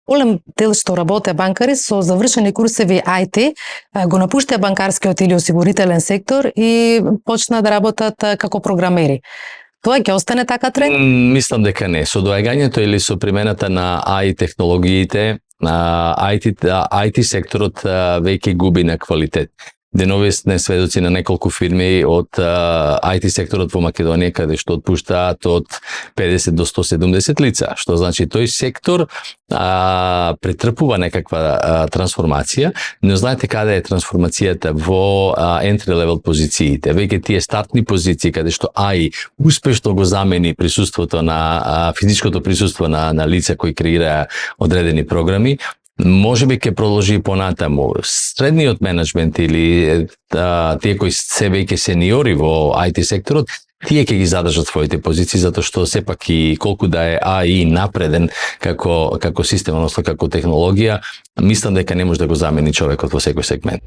голем дел што работе банкари со завршени курсеви IT, го напуштаа банкарскиот или осигурителен сектор и почнаа да работат како програмери. Тоа ќе остане така тренд? Мислам дека не. Со доаѓањето или со примената на AI технологиите, IT секторот веќе губи на квалитет. Денови сме сведоци на неколку фирми од IT секторот во Македонија каде што отпуштаат од 50 до 170 лица, што значи тој сектор претрпува некаква трансформација, но знаете каде е трансформацијата во entry level позициите. Веќе тие стартни позиции каде што AI успешно го замени присуството на физичкото присуство на лица кои креираа одредени програми, може би ќе продолжи понатаму. Средниот менеджмент или тие кои се веќе сениори во IT секторот, тие ќе ги задржат своите позиции, затоа што сепак и колку да е AI напреден како систем, односно како технологија, мислам дека не може да го замени човекот во секој сегмент.